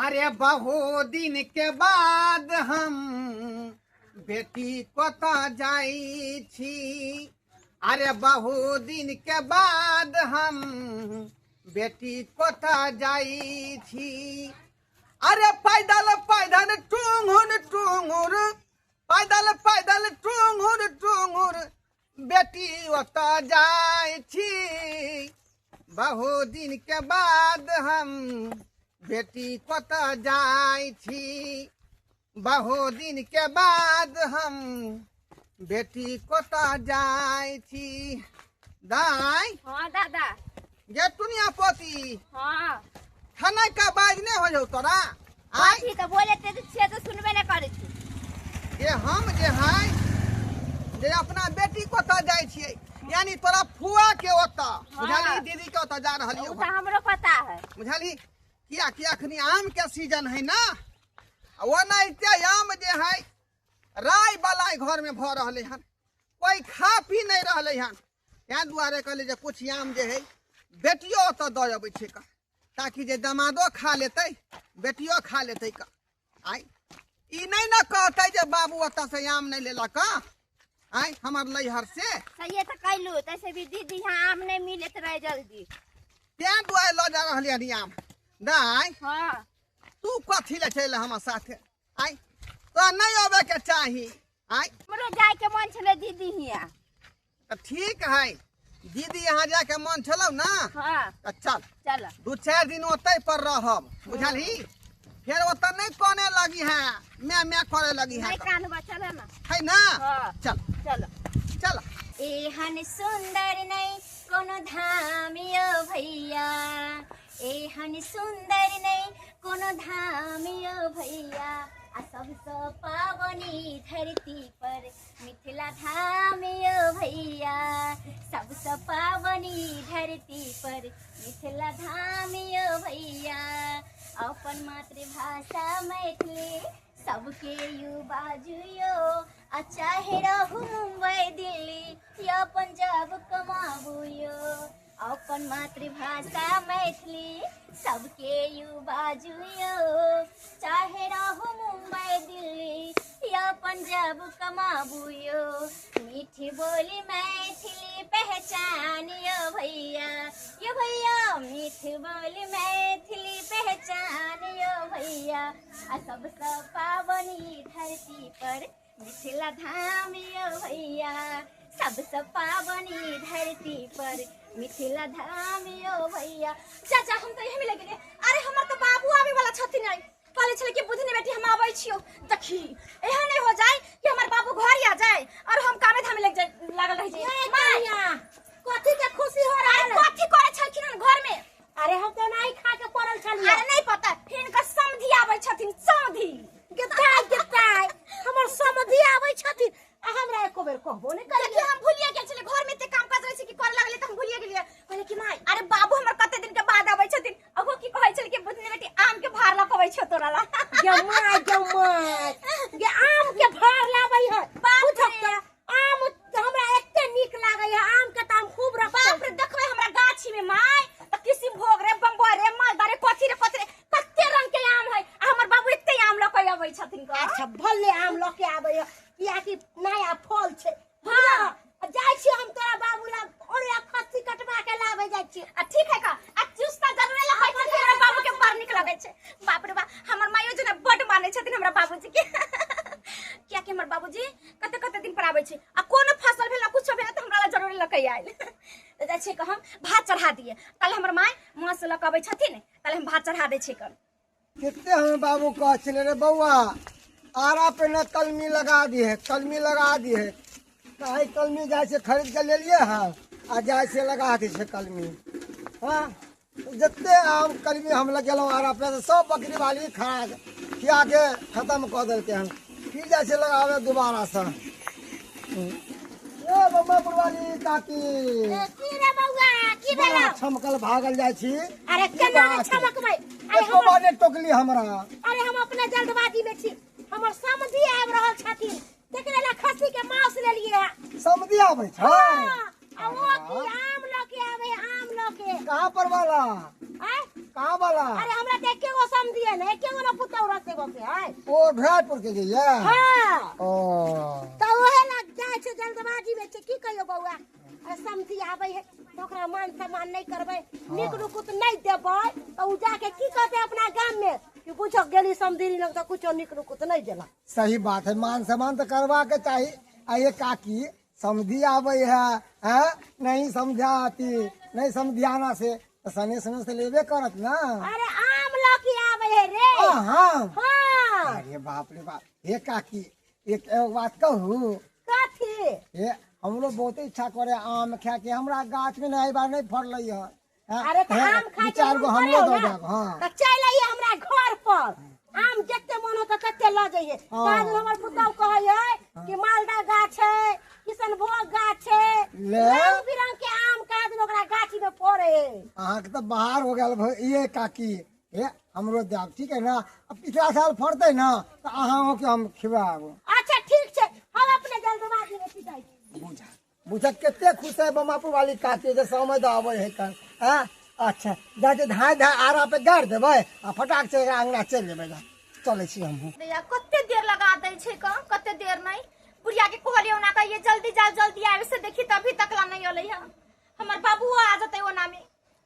अरे बहुत दिन के बाद हम बेटी कतऽ जाइ छी। अरे बहुत दिन के बाद हम बेटी कतऽ जाइ छी। अरे पैदल पैदल टुंगुर टुंगुर, पैदल पैदल टुंगुर टुंगुर बेटी ओतऽ जाइ छी। बहुत दिन के बाद हम बेटी कतऽ जाइ छी। बहुत दिन के बाद हम बेटी कतऽ जाइ छी। दाइ। हाँ दादा। गे टुनिया पोती। हाँ। खाना का बाज नहीं हो जाऊ तोरा? आय। कथी तऽ बोले ते छियै तऽ सुनबे नहि करै छी। ये हम जे है जे अपना बेटी कतऽ जाइ छियै, यानी तोरा फुआ के ओतऽ। हाँ। बुझलही? दीदी के ओतऽ जा रहलियै। ओ तऽ हमरो पता है। बुझलही? किया कि अखनी आम के सीजन है ना, आ ओनाहिते आम जे है राय बलाय घर में भऽ रहलै हन, कोई खा पी नहीं रहलै हन। तैं दुआरे कहलियै जे कुछ आम जे है बेटियो ओतऽ दऽ अबै छै का, ताकि जे दमादो खा लेतै बेटियो खा लेतै का। आइ ई नहीं ने कहतै जे बाबू ओतऽ से आम नहीं लेलक आइ हमर लैहर से। सहिए तऽ कैलू, तैसे भी दीदी यहाँ आम नहीं मिलत रहे जल्दी, तैं दुआरे लऽ जा रहलियै हन आम। दाइ। हाँ। तू कथी लए चलि हमर साथे? आइ तोरा नहीं अबै के चाही। आइ हमरो जाय के मन छलै दीदी हियाँ। तऽ ठीक है, दीदी यहाँ जाके मन छलौ ना? हाँ। तऽ चल। चल। 2-4 दिन ओतै पर रहब, बुझलही? फेर ओतऽ नहीं कने लगी है, मैं मैं करे लगी है। नहीं कानबा, चल ना। है ना? हाँ। चल। चल। चल। एहन सुंदर नहीं कोनो धाम यो भैया, एहन सुंदर नहीं कोनो धाम यो भैया, आ सबसँ पावनी धरती पर मिथिला धाम यो भैया, सबसँ पावनी धरती पर मिथिला धाम यो भैया। अपन मातृभाषा मैथिली सबके you बाजू यो, आ चाहे रहू मुंबई दिल्ली या पंजाब कमाबू यो। अपन मातृभाषा मैथिली सबके you बाजू यो, चाहे रहू मुंबई दिल्ली या पंजाब कमाबू यो। मीठी बोली मैथिली पहचान यो भैया, यो भैया, मीठी बोली मैथिली पहचान यो भैया, आ सबसँ पावनी धरती पर मिथिला धाम यो भैया, सबसँ पावनी धरती पर मिथिला धाम यो भैया। चाचा हम तऽ एहिमे लागि गेलियै। अरे हमर तऽ बाबू आबै वाला छथिन, आइ कहले छलै कि बुधनी बेटी हम आबै छियौ। देखी एहन नहि हो जाए कि हमर बाबू घर आ जाए और हम कामे धामे लग जाए, लागल रह जाए। कन्या, कथी के खुशी हो रहा अरे है? कथी करे छलखिन हन घर में? अरे हम तो नहीं खा के पड़ल छलियै। अरे नहीं पता, हिनकर समधी आबै छथिन, समधी। गेताय गेताय हमर समधी आबै छथिन आ हमरा एको बेर कहबो नहि करै। देखिए हम भूलिए गेल छलियै, घर में एते काम काज रहै छै कि करे लागलियै तऽ हम भूलिए गेलियै। कहलियै कि माय अरे बाबू हमर कते दिन के बाद आबै छथिन। अगो की कहै छल कि बुधनी बेटी आम के भार लकबै छौ तोरा ला। गे my, गे my, गे आम के भार लाबै है। बाप पूछब रे। तऽ आम हमरा एते नीक लागै है, आम के तऽ हम खूब रखबै। बाप रे, देखबै हमरा गाछी में माय तऽ किसिमभोग रे, बम्बई रे, मालदा रे, कथी रे कथी रे, कते रंग के आम है। आ हमर बाबू एते आम लऽ के अबै छथिन ग। अच्छा भले आम लऽ के आबै है, कियाकि नया फल छै। हाँ। जाइ छी हम तोरा बाबू ला ओरिया खस्सी कटवा के लाबै जाइ छी। आ ठीक है का, आ चूस्ता जरूरे लगे छथिन, हमरा बाबू के बड़ नीक लगै छै। बाप रे बाप, हमर माइयो जेना बड मानै छथिन हमरा बाबूजी के। कियाकि हमर बाबूजी कते कते दिन पर आबै छै आ कोनो फसल भेल कुछो भेल तऽ हमरा ला जरूरे लऽ के आयल। तऽ जाइ छियै हम भात चढ़ा दियै, काल्हि हमर माय माँ से लऽ के अबै छथिन, काल्हि हम भात चढ़ा दै छियै कन। कितने हमें बाबू कह छले रे बौआ, आरा पे न कलमी लगा दी है, कलमी लगा दी है। काहे कलमी जाइ छै खरीद के लेलिए हन आ जाइ छै लगा दै छै कलमी। हाँ, जते आम कलमी हम लगेलहुँ आरा पे से सब बकरी वाली खा खिया के खत्म कऽ देलकै हन। फिर जाइ छै लगाबे दोबारा से। ए बम्बा बुढ़वाली काकी। ए, की रे बौआ, की बड़ा भेलौ? छमकल भागल जाइ छी। अरे की केना ने बात? छमकबै? अरे एको बार नहि टोकली हमरा। अरे हम अपने जल्दबाजी में छी, हमर समधी आबि रहल छथिन, तेकरे ला खस्सी के मांस लेलिए है। समधी आबै छै? हाँ, आ ओ की आम लऽ के आबै, आम लऽ के। कहाँ पर वाला? आँय? कहाँ वाला? अरे हमरा त एके गो समझी है ना, एके गो ना पुतौ रहते गो के है। ओ ढोरापुर के जइया? हाँ। ओ त ओहे लग जाइ छै जल्दबाजी में छै, की कहियो बौआ। अरे समझी आबै है त ओकरा मान सम्मान नहीं करबै, नीक नुकुत नहीं देबै त उ जाके की कहतै अपना गाम में कि बुझो गेली समधिनी लग त कुछो नीक नुकुत नहीं देलक। सही बात है, मान सम्मान तो करवा के चाहिए। आ ये काकी समझी आबै है, हैं? नहीं समझा आती, नहीं समझाना से तो सने सने से लेबे करत ना। अरे आम लकी आबै है रे। हाँ। हाँ। अरे बाप रे बाप, हे काकी एक एगो बात कहू? कथी? हे हमरो बहुत इच्छा करे आम खाए के, हमरा गाछ में नहीं बार नहीं फड़लै है। अरे त आम खाए के चार गो मन हमरो करे दऽ ना। देब। हाँ। त चलि अइहे हमरा घर पर, आम जते मन होत तते लऽ जइहे। हाँ। बाद में हमर पुतहु कहै है कि मालदा गाछ है, किशनभोग गाछ है, ले। रंग बिरंग के आम कहा दिन ओकरा गाछी में फड़े है। अहाँके तऽ बाहर हो गेल ये काकी, हे हमरो देब ठीक है ना। अब पिछला साल फड़तै ना तऽ अहाँ के हम खिलाब। अच्छा ठीक छै, हम अपने जल्दबाजी में छी जाइ छी। बुझा बुझा कते खुश है बमापुर वाली काकी जे समय दऽ अबै है कन। हाँ? अच्छा जाके धाय धाय आरा पे गाड़ि देबै आ फटाक से एकरा अंगना चलि जेबै। चलै छी हमहूँ। भैया कते देर लगा दै छै क, कते देर नहीं। बुढ़िया के कहलियै ओना कहिए जल्दी जाओ जल्दी आबे से, देखी त अभी तक ला नहीं अलै है। हमर बाबू आ जतै ओना में,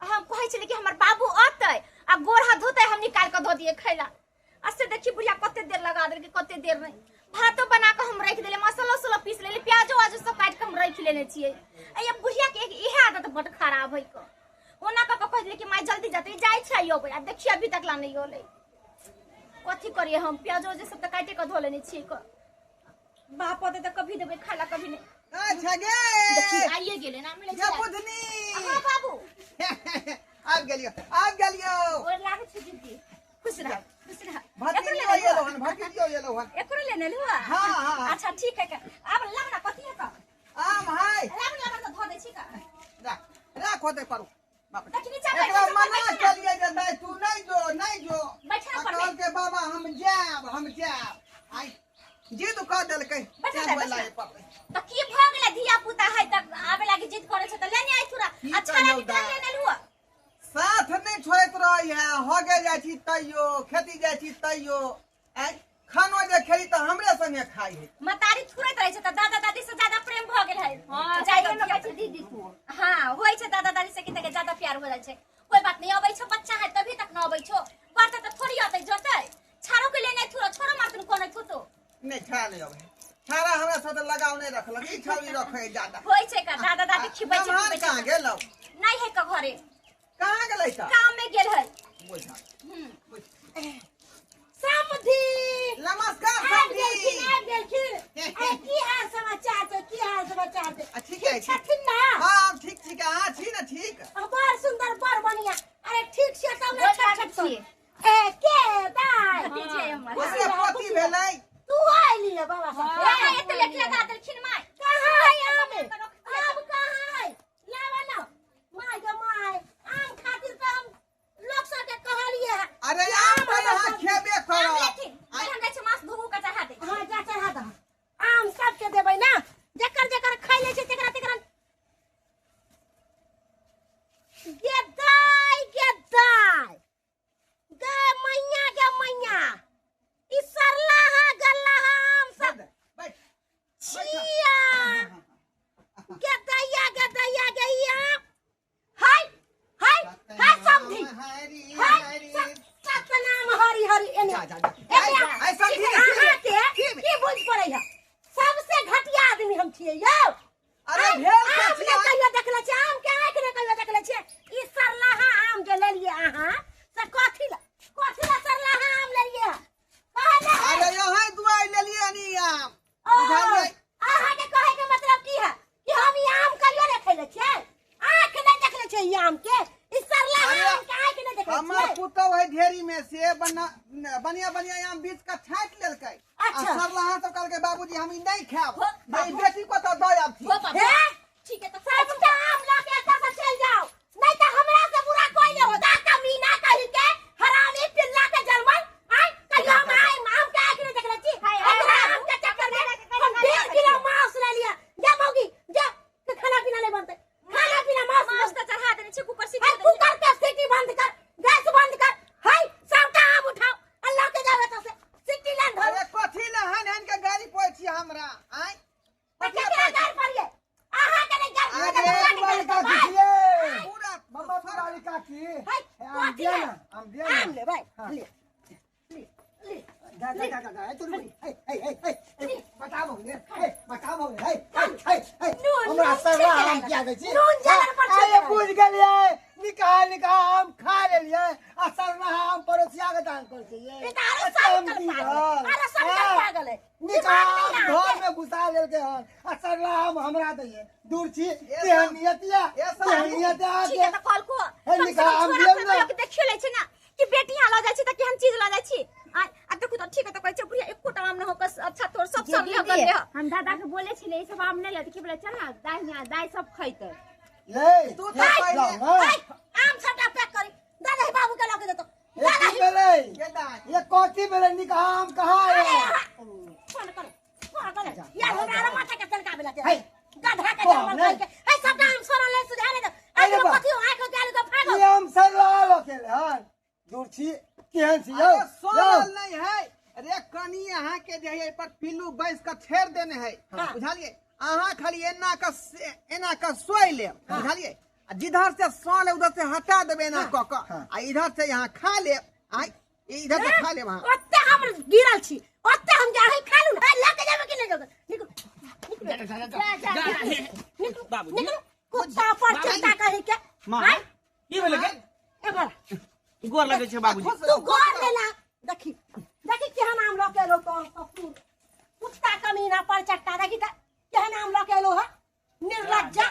हम कहै छलियै कि हमर बाबू अतै आ गोर हाथ धोतै, हम निकाल के धो दिए खैला। आ से देखी बुढ़िया कते देर लगा देलकै, कते देर नहीं। भातो बना के हम राखि देलियै, मसालो उसलो पीस लेलियै, प्याजो उआजो सब काटि के हम राखि लेने छियै। आ ये बुढ़िया के इहे आदत बड खराब है क। ओना कऽ के कहि देलियै कि माय जल्दी जतै, जाइ छै अबै, आ देखिए अभी तक ला नहीं अलै। कथी करियै हम, प्याजो उआजो सब तऽ काटि के धो लेने छियै क। बाप अतै तऽ कभी देबै खाला कभी नहीं। अच्छा गे। देखी आइए गेलै ना मिलै ये छै। बुधनी। हाँ बाबू। आबि गेलियो, आबि गेलियो। गोर लागै छै दीदी। खुश रह, खुश रह। भतीजियो एलो हन, भतीजियो एलो हन। एकरो लेने लुआ? हाँ, हाँ, हाँ। अच्छा ठीक है, आब लाब ना कथी है त? आम है। लाब ना, लाब ना धो दै छी का। राख, राख होते करू। बाप रे। देखी नीचा बैठ एकरा जा, मना बैठ जा। केलियै जे नहीं तू नहीं जो, नहीं जो। बैठ ना आ पर में। कहलकै बाबा हम जायब, हम जायब। आइ जिद कऽ देलकै। बैठ जा, जायब बैठ जा। लागे पड़लै। त की भऽ गेलै, धिया पुता है त आबे लागी जिद करै छै त लेने आइ थोड़ा। की अच्छा कहियौ लागी दाइ? लेने लुआ। साथ नहीं छोड़ैत रहै है, हगे जाइ छी तैयो, खेती जाइ छी तैयो। आइ खानो जे खेली तऽ हमरे संगे खाइ है। मतारी थुरैत रहै छै तऽ दादा दादी से ज्यादा प्रेम भऽ गेल है। हाँ, जाइ सही धिया कहै छै दीदी तू। हाँ, होइ छै दादा दादी से कतेक ज्यादा प्यार हो जाइ छै। कोई बात नहीं, अबै छौ बच्चा है तभी तक न अबै छौ, बढ़तै तऽ थोड़ी अतै जतै। छाड़ो के लेने थुरो, छोड़ो मारतन कोने थुतो। नहीं, छाड़ा नहीं अबै। छाड़ा हमरा साथ लगाव नहीं रखलक, ई छाड़ी रखै ज्यादा। होइ छै का दादा दादी खिबै छै, नमहर खिबै छै। कहाँ गेलौ? नहीं है का घरे। कहाँ गेलै तऽ? काम में गेल है। बुझा। समधी। नमस्कार आबि समधी। गेलखिन, आबि गेलखिन। अरे की हाल समाचार छै, की हाल समाचार छै? आ, ठीक है, ठीक छथिन ना? हाँ, ठीक ठीक, अहाँ छी ना ठीक? बड़ सुंदर, बड़ बढ़िया। अरे ठीक छै तब ने गोर छठ लागै छठ छियै। ए के दाइ? भतीजे हमर। ओकरे पोती भेलै। तू आइली है बाबा साहब। कहाँ एते लेट लगा देलखिन माय? कहाँ है आम? आम कहाँ है? लावा ना। My गे my, आम खातिर तऽ हम लोक सबके कहलियै है। अरे कि आम तऽ हमरा अहाँ सब- खेबे आम करब। लेथिन। आइ- हम जाइ छी माछ धो के चढ़ा दै छी। हाँ, जा चढ़ा दह। आम सबके देबै ना, जकर जकर खाइ लै छै तकरा तकरा। गे दाइ, गे दाइ, गे मैया, गे मैया, ई सरलाहा गल्लाहा आम सब। बैठ, बैठ। छिया। गे दैया, गे दैया, गे ई आम। हाय, हाय, हाय समधी। हरी, हाय, हरी। सतनाम हरि हरि एने। जा, जा, जा। एने आ। आइ समधी, अहाँके ठीक। की बुझि पड़ै है? सबसे घटिया आदमी हम छियै यौ। अरे आम भेल आम कथी? नहि कहियो देखले छियै, आम के आँखि नहि कहियो देखले छियै। ई सरलाहा आम जे लेलियै अहाँ, से कथी लए? कथी लए सरलाहा आम लेलियै? कहै नहि है। अरे यहाँ दुआइ लेलियै हन ई आम। ओ, बुझलियै? अहाँके कहै के मतलब की है? कि हम ई आम कहियो नहि खैले छियै? आँखि नहि देखले छियै ई आम के? ई सरलाहा अरे, आम के आँखि नहि देखले हमर छियै? पुतहु है ढेरी में से बढ़िया बढ़िया आम बीछ के छाँटि लेलकै। आ अच्छा। सरलाहा सब कहलकै बाबूजी हम ई नहि खायब। हो, भाई बेटी को तऽ दऽ आबथि। हो बाबू। हे? ठीक है तऽ सबटा आम लऽ के एतऽ से चलि जाउ, नहि तऽ हमरा से बुरा कोई नहि होता। कमीना कही के, हरामी पिल्ला के जलमल। आय, कहियो हम आय, आम के आँखि नहि देखले छी। हाय, हाय, एकरा हाय, आम के चक्कर में हाय, हम 1.5 किलो मांस ले लिया। जा मौगी, जा, खाना पीना नहीं बनतै। खाना पीना मांस माछ तऽ चढ़ा देने छी, कुकर सीटी हाय, कुकर के सीटी बंद कर, गैस जा जा जा जा, तोरी हे हे हे हे, बताबो ने, हे बताबो ने, हे हे हे, हमरा सरला आम किया दै छी? नून जलन पर आये बुझ गेलियै, निकाह निकाह आम खा लेलियै आ सरला आम पड़ोसिया के दान कर छै। ई तऽ आरो सब पागल, आरो सब पागल है। निकाह घर में घुसा लेलकै हन आ सरला आम हमरा दैये। दूर छी, तेहन नियतिया, तेहन नियतिया। ठीक है तऽ कहलको हे निकाह आम छोरा दियौ ने। लोक देखियो लै छै ना कि बेटी यहाँ लऽ जाइ छै तऽ केहन चीज लऽ जाइ छी। आ देखू तऽ ठीक है तऽ कहै छै बुढ़िया एकोटा आम नहि होकर अच्छा तोर सब सब लऽ दीदी, ले। हम दादा के बोले छलियै ई सब आम नहि लेत, की बोले चल ना दाइ यहाँ दाइ सब खैतै। ये तू तऽ पहिले आम सबटा पैक करी दादा बाबू के लऽ के देतो। ये की भेलै? ये दाइ। ये कथी भेलै? निकाह आम कहाँ है? फोन कर, फोन कर यार, हमरा आरो माथा के तनका भेला है। गधा के बाप जमल रे। के है सबटा आम सोरल ले सुधारे दे। अरे आँख बा। कथी आँख गाल के फागल ई आम सरला लऽ हन। दूर छी, केहन छी यौ? अरे सोनल नहीं है रे, कनी अहाँ के जे है एहि पर पिल्लू बैस के छेड़ देने है, बुझलियै? अहाँ खाली एना के एना के सोइ लेब, बुझलियै? आ जिधर से सो ले उधर से हटा देबै एना कऽ कऽ, आ इधर से यहाँ खा लेब, आ इधर से खा लेब अहाँ। ओते हम गिरल छी, ओते हम जाहि खा लू ना, लऽ के जेबै कि नहि जेबै? निकलू निकलू बाबूजी। निकलू, कुत्ता पर चिंता कही के। माँ की भेलै गे? ए बड़ा गोर लगै छै बाबूजी। खुश तू रहू, गोर लेला, देखी देखी केहन आम लऽ के एलो तोर ससुर, कुत्ता कमीना पर चट्टा, देखी तऽ केहन आम लऽ के एलो है निर्लज्जा।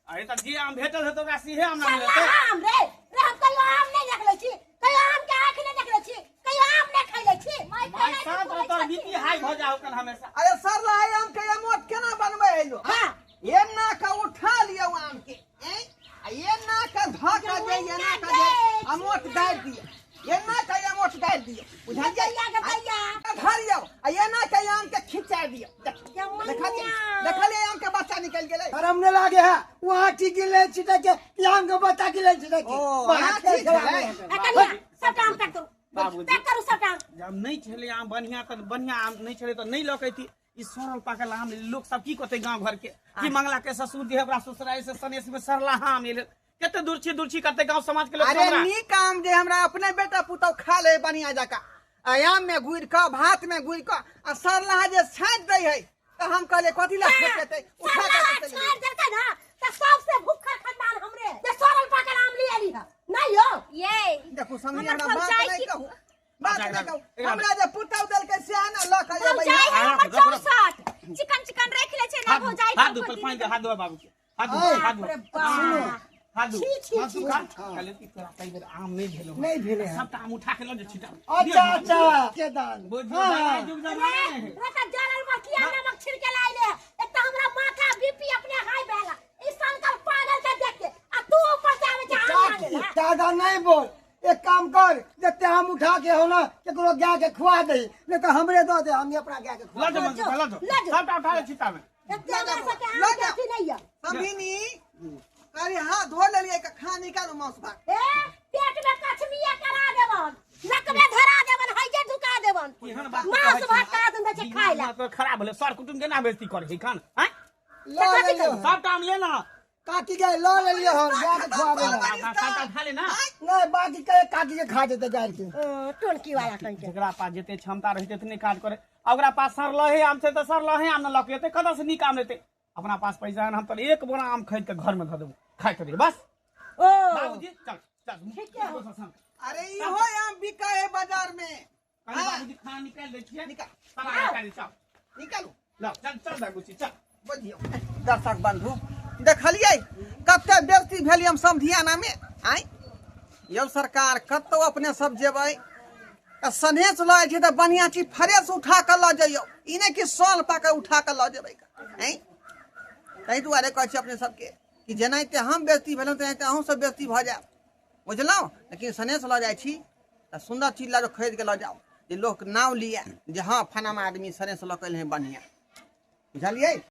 अरे तऽ जे आम भेटल हेतै ओकरा सीधे आम ना सरला मिलतै। आम रे रे, हम कहियो आम नहि देखले छी, कहियो आम के आँखि नहि देखले छी, कहियो आम नहि खैले छी। माय शांत रह, तोर बीपी हाई भऽ जाउ कन हमेशा। अरे सरला है आम के अमोट केना बनबै है लो? हाँ। एना के उठा लियौ आम के, आ एना के धऽ के जे एना के जे अमोट डालि दियौ, एना के अमोट डालि दियौ, बुझलियै? गैया के गैया। धरियौ आ एना के आम के खिंचा दियौ। देखलियै देखलियै आम के बच्चा निकलि गेलै। शरम नहीं लागे है वहाँ टीकी ले छिटक के, आम के बच्चा की ले छिटक के। ओ, वहाँ आँठी खेल खेला छलै। रहे हैं। आ कनिया सबटा आम पैक करू, बाबूजी। पैक करू सबटा आम। जब नहि छलै आम बढ़िया तऽ बढ़िया आम नहि छलै तऽ नहि लऽ के अयती। ई सड़ल पाकल आम लोक सब की कहतै गाँव घर के कि मंगला के ससुर जे है ओकरा ससुराल से सनेस में सरला आम एलै, कते दूर छी करते गाँव समाज के लोग। अरे हमरा। नीक आम जे हमरा अपने बेटा पुतहु खा ले बढ़िया जकाँ, आ आम में गुड़ि कऽ भात में गुड़ि कऽ आ सरलाहा जे छाँटि दै है तऽ हम कहलियै कथी लए फेंकेतै, उठा कऽ सरला चलि गेलै। छाड़ि देलकै ना तऽ सबसे भूखल खानदान हमरे जे सड़ल पाकल आम ले एली है नहीं हो। ये देखू समझी, हमर हमरा बात भौजाई नहि की- कहू, बात अच्छा, नहि कहू, एकरा- हमरा जे पुतहु देलकै सएह ने लऽ कऽ एबै। भौजाई है हमर 64 चिकन चिकन राखि लै छै ना हाथ भौजाई। हाथ धो, पानि दे, हाथ धो बाबू के, हाथ धो, हाथ धो, बाप रे बाप। हाथ धो, छी, छी, हाथ धो, छी, खा। हाँ। कहलियै कि तोरा कई बेर आम नहि भेलौ हन। नहि भेलै हन। सबटा आम उठा के लऽ जो छिटा। अच्छा अच्छा के दान। बुझियौ, हाँ। दादा जुग जमाना रे नहि है। रे तऽ जरल पर किया नमक छिड़के लाइले? एक तऽ हमरा माथा बीपी अपने हाई भेला ई संकल पागल के देख के, आ तू ऊपर से आबै छै आम मांगे ला। दादा नहीं बोल, एक काम कर, जते आम उठा के हो ना केकरो गाय के खुआ दे, नहीं तो हमरे दऽ दे, हम अपना गाय के खुआ लऽ जो मंजू, लऽ जो। लऽ जो। सबटा उठा ले छिटा में। एते हमरा सबके आम लऽ के जाओ। अथी नहीं है। समधिनी अरे हाथ धो लेलियै के खा निकालू मांस भात। ए पेट में कछमिया करा देबन, नक में धरा देबन, हैजे ढुका देबन। केहन बात मांस कहै छी? भात करा देन छै खाय ला। दिमाग तोर खराब भेलै, सर कुटुम केना बेइज्जती करै छै खान, आँय? लऽ लेलियै हन। सबटा आम ले ना। काकी के लऽ लेलियै हन गाय के खुआबै ला। सबटा उठा ले ना। नहीं बाकी के काकी के खा जेतै गाय के। ओ, टोनकी वाला कहीं के। जेकरा पास जते क्षमता रहै ततने काज करे, आ ओकरा पास सरलहे आम छै तऽ सरलहे आम न लऽ के एतै, कतऽ से नीक आम लेतै? अपना पास पैसा है, हम तऽ एक बोरा आम खरीद के घर में धऽ देबो, खाइत रहियै बस। ओ बाबूजी चल चल, ठीक है। अरे इहो आम बिकै है बाजार में। कनी बाबूजी खाना निकालि दै छियै, निकाल। ताला निकालि चल, निकालू। लऽ चल चल बाबूजी चल। बुझियौ दर्शक बंधु, देखलियै कते बेइज्जती भेल हम समधियाना में। आँय यौ सरकार, कतौ अपने सब जेबै तऽ सनेस लऽ जाइ छै तऽ बढ़िआँ चीज फ्रेश उठा कऽ लऽ जइयौ, ई नहि कि सौल पा कऽ उठा कऽ लऽ जेबै। आँय ताहि दुआरे कहै छी अपने सबके कि जेनाहिते हम बेइज्जती भेलहुँ तेनाहिते अहूँ सब बेइज्जती भऽ जायब, बुझलहुँ? लेकिन सनेस लऽ जाइ छी तऽ सुन्दर चीज लऽ जाउ, खरीद कऽ लऽ जाउ, जे लोक नाम लिअ जे हँ फलाना आदमी सनेस लऽ कऽ एलै हँ बढ़िआँ, बुझलियै?